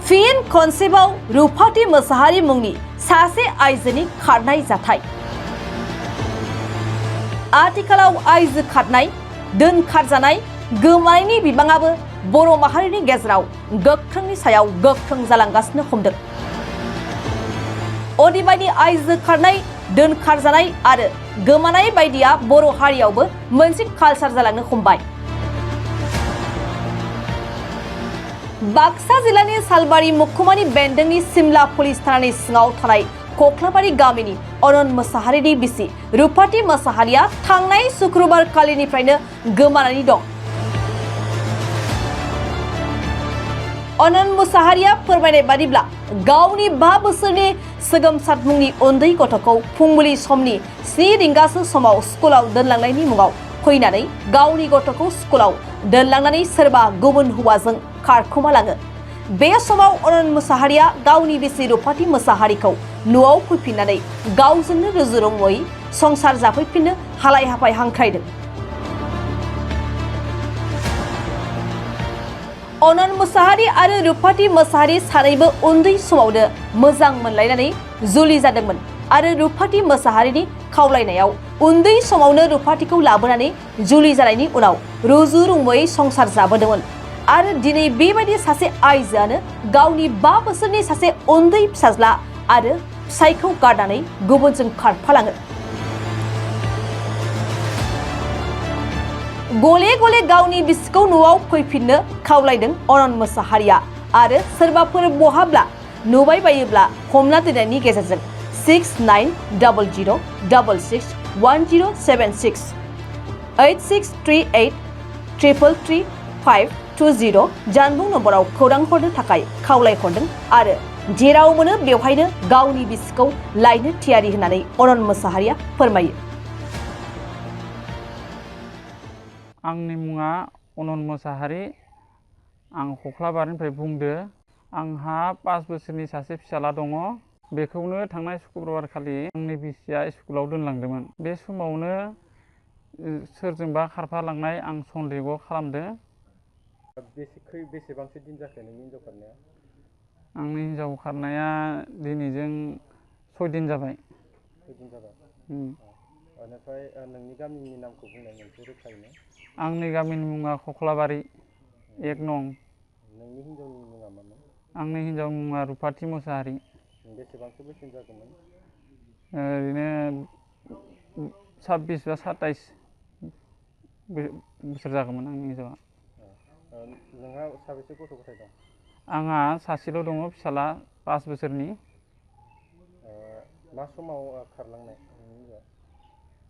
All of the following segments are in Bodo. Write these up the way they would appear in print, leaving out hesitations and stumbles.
फिन खनसेबाव रुफाथि मोसाहारि मुंनि सासे आइजोनि खारनाय जाथाय। आथिखालाव आइजो खारनाय, दोनखारजानाय, गोमानायनि बिबाङाबो बर' माहारिनि गेजेराव गोख्रोंनि सायाव गोख्रों जालांगासिनो हमदों। अदेबानि आइजो खारनाय, दोनखारजानाय आरो गोमानाय बायदिया बर' हारियावबो मोनसे कालचार जालांनो हमबाय। बाक्सा जिल्लानि सालबारि महकुमानि बेन्दोंनि सिमला पुलिस थानानि सिङाव थानाय कख्लाबारि गामिनि अनन मोसाहारिनि बिसि रुफाथि मोसाहारिया थांनाय शुक्रबार खालिनिफ्रायनो गोमानानै दं। अनन मोसाहारिया फोरमायनाय बादिब्ला गावनि 5 बोसोरनि सोगोमसार मुंनि उन्दै गथ'खौ फुंबिलि समनि 7 रिंगासो समाव स्कुलाव दोनलांनायनि मुङाव फैनानै गावनि गथ'खौ स्कुलाव दोनलांनानै सोरबा गुबुन हौवाजों खारखोमालाङो। बे समाव अनन मोसाहारिया गावनि बिसि रुफाथि मोसाहारिखौ न'आव फैफिननानै गावजोंनो रुजु-रुमुयै संसार जाफैफिननो हालाय हाफाय हांख्रायदों। अनन मोसाहारि आरो रुफाथि मोसाहारि सानैबो उन्दै समावनो मोजां मोनलायनानै जुलि जादोंमोन आरो रुफाथि मोसाहारिनि खावलायनायाव उन्दै समावनो रुफाथिखौ लाबोनानै जुलि जानायनि उनाव रुजु-रुमुयै संसार जाबोदोंमोन आरो दिनै बेबायदि सासे आइजोआनो गावनि 5 बोसोरनि सासे उन्दै फिसाज्ला आरो फिसायखौ गारनानै गुबुनजों खारफालाङो। गले गले गावनि बिसिखौ न'आव फैफिननो खावलायदों अनन मोसाहारिया आरो सोरबाफोर बहाब्ला नुबाय बायोब्ला हमना दोननायनि गेजेरजों 6900661076 8638333520 जानबुं नम्बराव खौरां हरनो थाखाय खावलायहरदों आरो जेराव मोनो बेवहायनो गावनि बिसिखौ लायनो थियारि होननानै अनन मोसाहारिया फोरमायो। आंनि मुङा अनन मोसाहारि। आं कख्लाबारिनिफ्राय बुंदो। आंहा 5 बोसोरनि सासे फिसाला दङ। बेखौनो थांनाय शुक्रबार खालि आंनि बिसिया स्कुलाव दोनलांदोंमोन। बे समावनो सोरजोंबा खारफालांनाय आं सन्देह खालामदो। बेसेबांसो दिन जाखो नोंनि हिनजाव खारनाया? आंनि हिनजाव खारनाया दिनैजों 6 दिन जाबाय। 6 दिन जाबाय। बेनिफ्राय नोंनि गामिनि नामखौ बुंनाय मोनसे रोखायैनो। आंनि गामिनि मुङा कख्लाबारि 1 नं। नोंनि हिनजावनि मुङा मामोन? आंनि हिनजावनि मुङा रुफाथि मोसाहारि। बेसेबांसो बैसो जागौमोन? ओरैनो 26 बा 27 बोसोर जागौमोन आंनि हिनजावा। नोंहा साबेसे गथ' गथाय दं? आंहा सासेल' दङ, फिसाला 5 बोसोरनि। मा समाव खारलांनाय?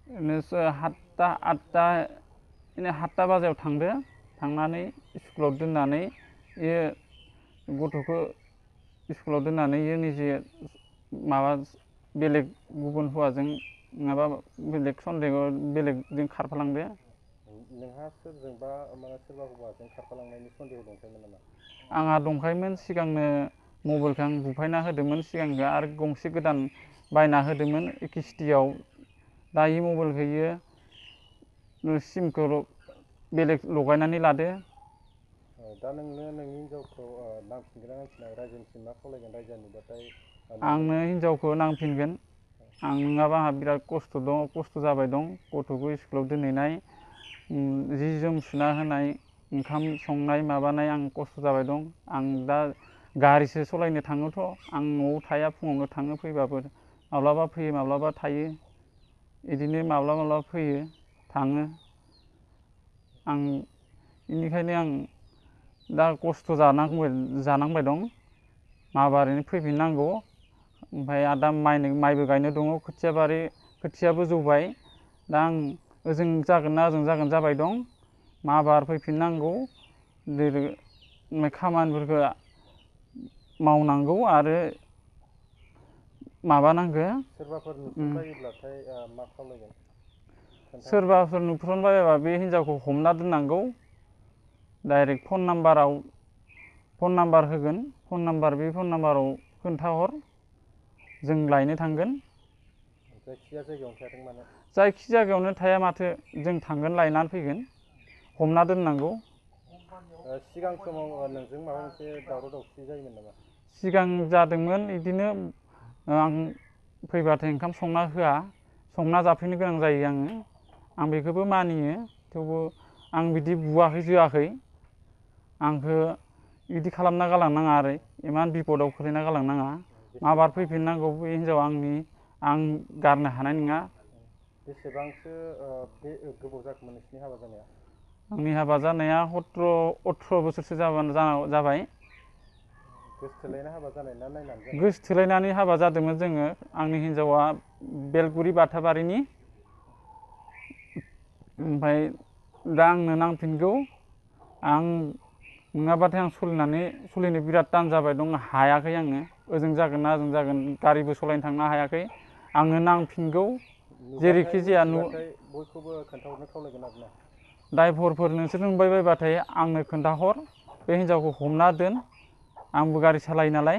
ओरैनो 7टा बाजायाव थांदो। थांनानै स्कुलाव दोननानै गथ'खौ स्कुलाव दोननानै निजे माबा बेलेग गुबुन हौवाजों नङाबा बेलेग सन्देह बेलेगजों खारफालांदो। नोंहा सोरजोंबा सोरबा हौवाजों खारफालांनायनि सन्देह दंखायोमोन नामा? आंहा दंखायोमोन। सिगांनो मबाइलखौ आं बुफायना होदोंमोन। सिगांनो आरो गंसे गोदान बायना होदोंमोन किस्तियाव। दायो मबाइलखौ सिमखौ बेलेग लगायनानै लादो। दा नोंनि हिनजावखौ नांफिनगोन ना नांफिना? रायजोनिसिम मा खावलायगोन? रायजोआ नुबाथाय आंनो हिनजावखौ नांफिनगोन। आं नङाबा आंहा बिराद खस्थ' जाबाय दं। गथ'खौ स्कुलाव दोनहैनाय, जि जोम सुना होनाय, ओंखाम संनाय माबानाय आं खस्थ' जाबाय दं। आं दा गारिसो सालायनो थाङोथ'। आं न'आव थाया, फुङावनो थाङो। फैबाबो माब्लाबा फैयो, माब्लाबा थायो। बिदिनो माब्लाबा फैयो, थाङो। बेनिखायनो आं दा खस्थ' जानांबाय दं। माबारैनो फैफिननांगौ। ओमफ्राय दा माइबो गायनो दङ। खोथियाबो जौबाय। दा आं ओजों जागोन ना ओजों जागोन जाबाय दं। माबार फैफिननांगौ। खामानिफोरखौ मावनांगौ आरो माबानांगौ। सोरबाफोर नुसनबायोब्लाथाय मा खालामगोन? सोरबाफोर नुफ्रांबायोबा बे हिनजावखौ हमना दोननांगौ। डाइरेक्ट फन नाम्बार होगोन। बे फन नाम्बाराव खोन्थाहर, जों लायनो थांगोन। जायखिजाया जायगायावनो थायाथों मानो? जायखि जायगायावनो थाया माथो, जों थांगोन, लायनानै फैगोन। हमना दोननांगौ। सिगां समाव नोंजों माबा मोनसे दावराव दावसि जायोमोन नामा? सिगां जादोंमोन बिदिनो आं फैबाथाय ओंखाम संना होआ, संना जाफैनो गोनां जायो आं बेखौबो मानियो। थेवबो आं बिदि बुवाखै जोआखै, आंखौ बिदि खालामना गालांनाङा आरो इमान बिपदाव खोलैना गालांनाङा। माबार फैफिननांगौ बे हिन्जावा आं गारनो हानाय नङा। बेसेबांसो बे गोबाव जाखोमोन नोंसिनि हाबा जानाया? आंनि हाबा जानाया 17-18 बोसोरसो जाबाय। गोसथोलायना हाबा जानाय ना नायनानै जानाय? गोसथोलायनानै हाबा जादोंमोन जोङो। आंनि हिन्जावा बेलगुरि बाथाबारिनि। ओमफ्राय दा आंनो नांफिनगौ। आं नङाबाथाय आं सोलिनो बिराद तान जाबाय दं, हायाखै आङो। ओजों जागोन ना ओजों जागोन, गारिबो सालायनो थांनो हायाखै। आंनो नांफिनगौ जेरैखि जाया। बयखौबो खोन्थाहरनो खावलायगोन आरोना। ड्राइभरफोर नोंसोर नुबाय बायबाथाय आंनो खोन्थाहर, बे हिन्जावखौ हमना दोन। आंबो गारि सालायो नालाय,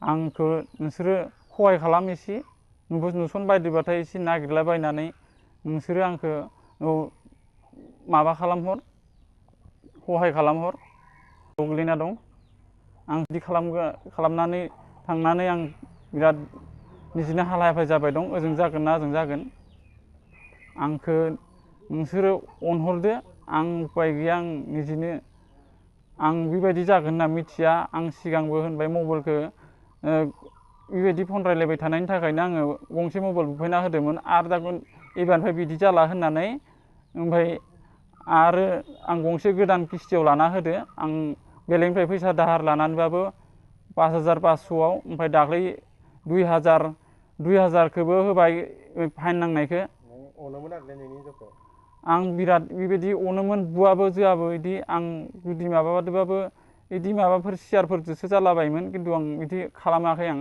आंखौ नोंसोरो सहाय खालाम एसे। नुसनबायदोबाथाय एसे नागिरलाबायनानै नोंसोरो आंखौ माबा खालामहर, सहाय खालामहर। गोग्लैना दं। आं बिदि खालामनानै थांनानै आं बिराद निजेनो हालाय हाफाय जाबाय दं। ओजों जागोन ना ओजों जागोन। आंखौ नोंसोरो अनहरदो। आं उपाय गैया, आं निजेनो आं बेबायदि जागोन होनना मिथिया। आं सिगांबो होनबाय मबाइलखौ बेबायदि फन रायलायबाय थानायनि थाखायनो आङो गंसे मबाइल बुफायना होदोंमोन। आरो दा एबारनिफ्राय बिदि जाला होननानै ओमफ्राय आरो आं गंसे गोदान किस्तियाव लाना होदो। आं बेलेगनिफ्राय फैसा दाहार लानानैबाबो 5,500आव, ओमफ्राय दाख्लै 2,000खौबो होबाय फाइन नांनायखौ। अनोमोन आरो नोंनि हिन्जावखौ? आं बिराद बेबायदि अनोमोन, बुवाबो जोआबो बिदि। आं जुदि माबाबादोंबाबो बिदि माबाफोर सियारफोरजोंसो जालाबायोमोन, खिन्थु आं बिदि खालामाखै आं।